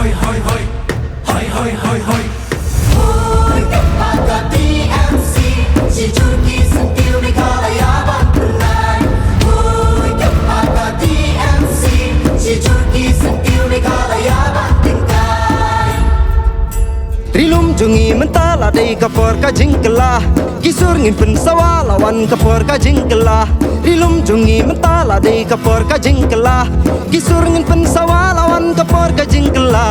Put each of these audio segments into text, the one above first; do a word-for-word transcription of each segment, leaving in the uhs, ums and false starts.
Hoi, hoi, hoi. Hoi, hoi, hoi, hoi. Hoi, ka party T M C, shi jur ki syntiew Meghalaya ban pynlait. Hoi, ka party T M C, shi jur ki syntiew Meghalaya ban pynlait. Ri lum jong ngi mynta la dei ka por ka jingkylla. Ki sur ngin pynsawa la wan ka por ka jingkylla. Ri lum jong ngi mynta la dei ka por ka jingkylla. Ki sur ngin pynsawa la wan ka por ka jingkylla.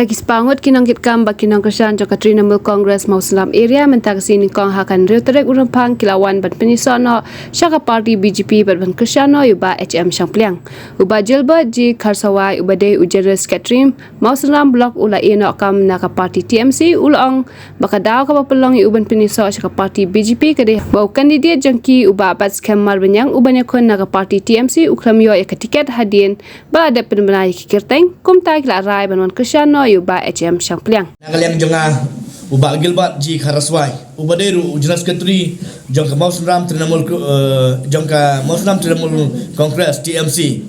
Da ki spah ngut ki nongkitkam bad ki nongkyrshan jong ka Trinamool Congress Mawsynram Area mynta ka sngi nyngkong ha ka hynriew tarik u Rymphang ki la wan ban pynïasoh noh sha ka party B J P bad ban kyrshan noh ïa u Bah H M Shangpliang. U Bah Gilbert G Kharsawai uba dei u General Secretary Mawsynram Block u la ïeh noh kam na ka party T M C, u la ong ba ka daw kaba pynlong ïa u ban pynïasoh sha ka party B J P ka dei ba u candidate jong ki u Bah Batskhem Marbaniang uban ïakhun na ka party T M C u khlem ïoh ïa ka tiket hadien ba la dep pynbna ïa ki kyrteng. Kumta ki la rai ban wan kyrshan noh ïa u Bah H M Shangpliang. Na ka liang jong nga u Bah Gilbert G Kharsawai uba dei ruh u General Secretary jong ka Mawsynram Trinamool, eh, jong ka Mawsynram Trinamool Congress T M C,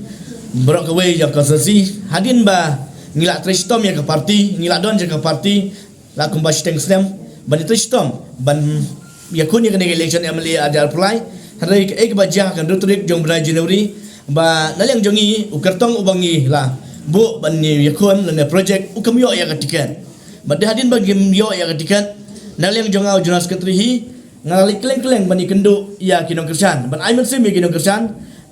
baroh kawei jong ka constituency, hadien ba ngi la trei shitom ïa ka party, ngi la don jong ka party la kumba shiteng snem ban ïa trei shitom ban ïakhun ïa kane ka election M L A ar hajar arphew lai. Hynrei kaei kaba jia ha ka hynriew tarik jong u bnai January ba na liang jong ngi u kyrtong uba ngi la buh ban ïakhun lane project u khlem ïoh ïa ka tiket. Bad dei hadien ba kim ïoh ïa ka tiket, na liang jong nga u General Secretary hi, nga la leit kylleng kylleng ban ïakynduh ïa ki nongkyrshan, ban ai mynsiem ïa ki nongkyrshan.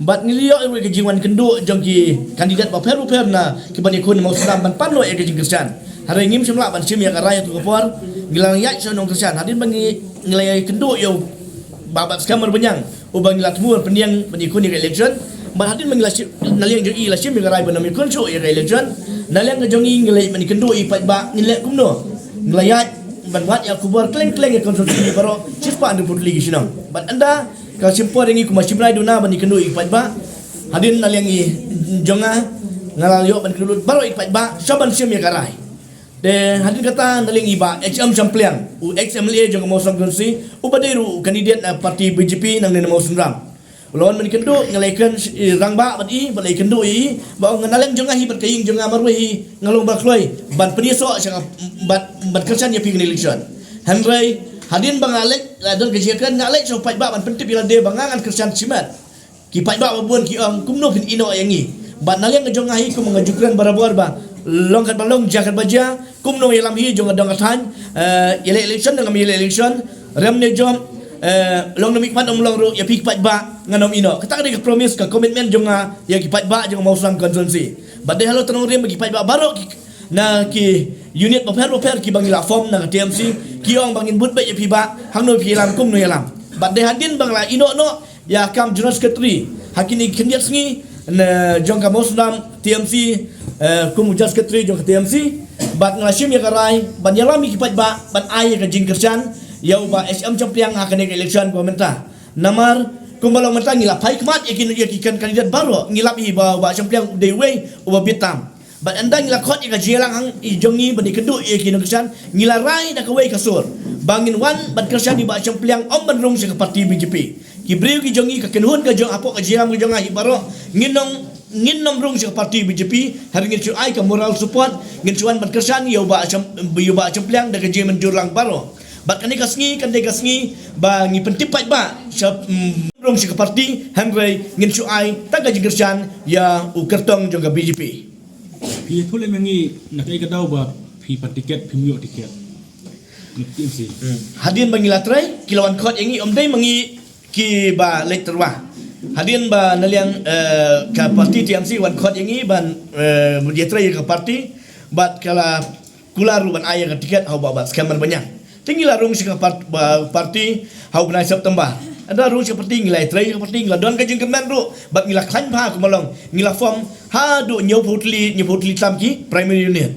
Bad ngi la ïoh ruh ïa ka jingwan kynduh jong ki kandidat bapher bapher na ki ban ïakhun Mawsynram ban pan noh ïa ka jingkyrshan. Hynrei ngim shym lah ban shim ïa ka rai ha tu ka por. Ngi la ïaid sha nongkyrshan hadien ba ngi, ngi la ïakynduh ïa u Bah Batskhem Marbaniang uba ngi la thmu ban pynïeng ban ïakhun ïa ka election. Bad hadien ba ngi la shim, na liang jong i la shim ïa ka rai ban ym ïakhun shuh ïa ka election, na liang jong ngi ngi la ïaid ban ïakynduh ïa i paidbah ngin leh kumno. Ngi la ïaid ban wad ïa ka khubor kylleng kylleng ïa ka constituency baroh shispah hynriewphew tylli ki shnong. Bad ynda ka shim por ïa ngi kum u shim rai duna ban ïakynduh ïa i paidbah, hadien na liang i jong nga, nga la ïoh ban kynduh lut baroh ïa i paidbah sha ban shim ïa ka rai. Te hadien kata na liang i Bah H M Shangpliang, u ex M L A jong ka Mawsynram constituency, uba dei ruh u candidate na party B J P nangne na Mawsynram, u la wan ban kynduh. Nga la ïakren sh-, i rangbah bad i, bad la ïakynduh ïa i, ba ong na liang jong nga hi bad ka ïing jong nga marwei hi nga long ba kloi ban pynïasoh sha nga, bad ban kyrshan ïa phi ha kane ka election. Hynrei hadien ba nga leit, la don ka jingkren, nga leit sha u paidbah ban pyntip ïa lade ba nga ngan kyrshan shimet. Ki paidbah ba bun ki ong kumno phin ïehnoh ïa ngi. Bad na liang ka jong nga hi kum nga ju kren barabor ba long katba long, jia katba jia, kumno ïalam hi jong ka dong ka thaiñ, eh, ïaleh election ne ngam ïaleh election, rem ne jop, eh, long ne mihkhmat ym long ruh, ïa phi ki paidbah ngan ym ïehnoh. Kata ka dei ka promise, ka commitment jong nga ïa ki paidbah jong ka Mawsynram constituency. Bad dei halor tnat rim ba ki paidbah baroh ki, na ki unit bapher bapher kiba ngi la form na ka T M C, ki ong ba ngin bud beit ïa phi bah, hangno phi ïalam kumno ïalam. Bad dei hadien ba nga la ïehnoh noh ïa ka kam General Secretary ha kine ki khyndiat sngi na jong ka Mawsynram T M C, eh, kum u General Secretary jong ka T M C, bad nga la shim ïa ka rai ban ïalam ïa ki paidbah ban ai ïa ka jingkyrshan ïa u Bah H M Shangpliang ha kane ka election ba mynta. Namar kumba long mynta ngi la phai khmat ïa ki, ïa ki kan-, kandidat baroh, ngi lap hi ba u Bah Shangpliang u dei uwei uba bit tam. Bad ynda ngi la khot ïa ka jingïalang hangta jong ngi ban ïakynduh ïa ki nongkyrshan, ngi la rai da kawei ka sur ba ngin wan ban kyrshan ïa u Bah Shangpliang, ym ban rung sha ka party B J P. Ki briew ki jong ngi, ka kynhun ka jong, hapoh ka jingïalang ka jong nga hi baroh, ngin ym, ngin ym rung sha ka party B J P, hynrei ngin shu ai ka moral support, ngin shu wan ban kyrshan ïa u Bah Shang-, ïa u Bah Shangpliang da ka jingmynjur lang baroh. Bad kane ka sngi, kane ka sngi ba ngi pyntip paidbah, sha, mm, rung sha ka party, hynrei ngin shu ai tang ka jingkyrshan ïa u kyrtong jong ka B J P. Phi ïathuh lem ïa ngi na kaei ka daw ba phi pan tiket, phim ïoh tiket na T M C? Hmm. Hadien ba ngi la trei, ki la wan khot ïa ngi, ym dei ma ngi kiba leit tyrwa. Hadien ba na liang, eh, ka party T M C wan khot ïa ngi ban, eh, ïatrei ïa ka party, bad ka la kular ruh ban ai ïa ka tiket ha u Bah Batskhem Marbaniang. Te ngi la rung sha ka part-, ba, party ha u bnai September. Ynda rung sha ka party ngi la ïatrei sha ka party, ngi la don ka jingkyrmen ruh bad ngi la khlaiñ bha kumba long, ngi la form haduh hynñiewphew tylli, hynñiewphew tylli tam ki primary unit.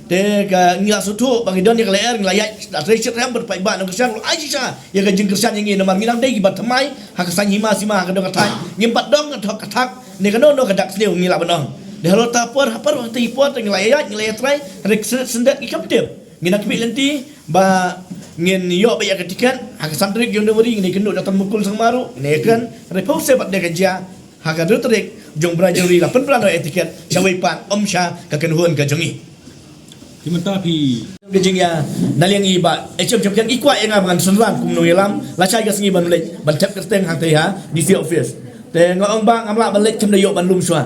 Te ka ngi la sngewthuh ba ngi don ïa ka lyer, ngi la ïaid, la trei shitrhem bad paidbah nongkyrshan, la ai shisha ïa ka jingkyrshan ïa ngi namar ngi dang dei kiba thymmai ha ka saiñ hima sima ha ka dong ka thaiñ. Ngim pat don ka thok ka thak ne kano kano ka dak sniew, ngi lah ban ong. Halor ta por, ha por, ha ta i por, ngi la ïaid, ngi la ïatrai, hynrei ka syndet, syndet ngi kam tip. Ngi nang khmih lynti ba ngin ïoh beit ïa ka tiket ha ka san tarik jong January, ngin ïakynduh da Doctor Mukul Sangma ruh, ngin ïakren, hynrei phew se bad de ka jia ha ka hynriew tarik jong bnai January la pynbna noh ïa ka tiket sha wei pat, ym sha ka kynhun ka jong ngi. Te mynta phi, ka jingïa, na liang i Bah H M Shaphiang i kwah ïa nga ba ngan synran kum nongïalam, lashai ka sngi ban leit ban thep kyrteng hangtei ha D C office. Te nga ong Bah ngam lah ban leit, khlem da ïoh ban lum shuwa.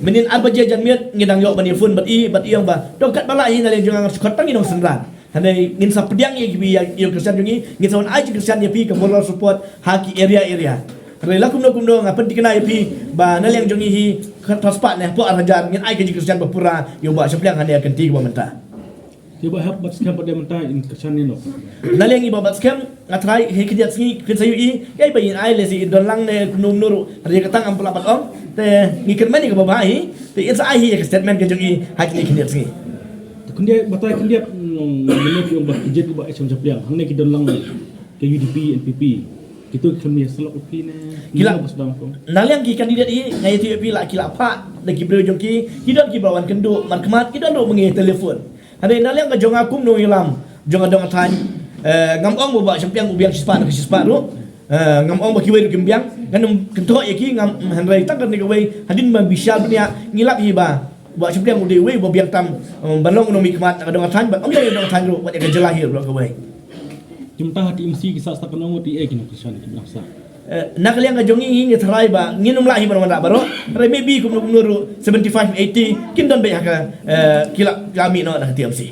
Mynnin ar baje janmiet ngi dang ïoh ban ïa phone bad i, bad i ong ba to katba lah hi, na liang jong nga ngan shu khot tang i nongsynran. Hynrei ngin sa pdiang ïa ki, ïa, ïa ki kyrshan jong ngi, ngin sa wan ai jingkyrshan ïa phi, ka moral support ha ki area area. Hynrei la kumno kumno nga pynthikna ïa phi ba na liang jong ngi hi, ka thospat ne hapoh ar hajar ngin ai ka jingkyrshan ba pura ïa u Bah Shaphiang ha kane ka kynti kaba mynta. Te Bah, hap bad skhem pat de mynta in kyrshan ïa no? Na liang i Bah, bad skhem nga tharai ha khyndiat sngi phin sa ïohi, ïa ba in ai lehse in don lang ne kumno kumno ruh, hynrei kata ngam pat lah ban ong. Te ngi kyrmen ïa kaba bha hi, te in sa ai hi ïa ka statement ka jong i ha kine khyndiat sngi. Te khyndiat, batai khyndiat, nong, mynne phi ong ba ki jied u Bah H M Shaphiang, hangne ki don lang ka U D P, N P P. Kito ki khlem ïa slok ïa phi ne? Ki la, na liang ki candidate hi nga ïathuh ïa phi, la ki la phah da ki briew jong ki, ki don kiba wan kynduh markhmat, ki don ruh ba ngi telefon. Hynrei na liang ka jong nga kum nongïalam jong ka dong ka thaiñ, eh, ngam ong ba u Bah Shaphiang u biang shispah na ka shispah ruh. Eh, ngam ong ba kiwei ruh kim biang, ngan ym kynthoh ïa ki, ngam, hynrei tang kane kawei, hadien ba bishar bniah ngi lap hi ba u Bah Shaphiang u dei uwei uba biang tam, eh, ban long u nongmihkhmat na ka dong ka thaiñ, bad ym tang ïa ka dong ka thaiñ ruh, wat ïa ka jylla hi ruh kawei. Te mynta ha T M C ki sah sah kano ngut, ïa ki nongkyrshan ki nang sah? Eh, na ka liang ka jong ngi, ngi tharai ba ngin ym lah hi ban wanrah baroh, hynrei maybe kumno kumno ruh seventy five eighty kin don beit ha ka, eh, ki la, ki la mih noh na ka T M C.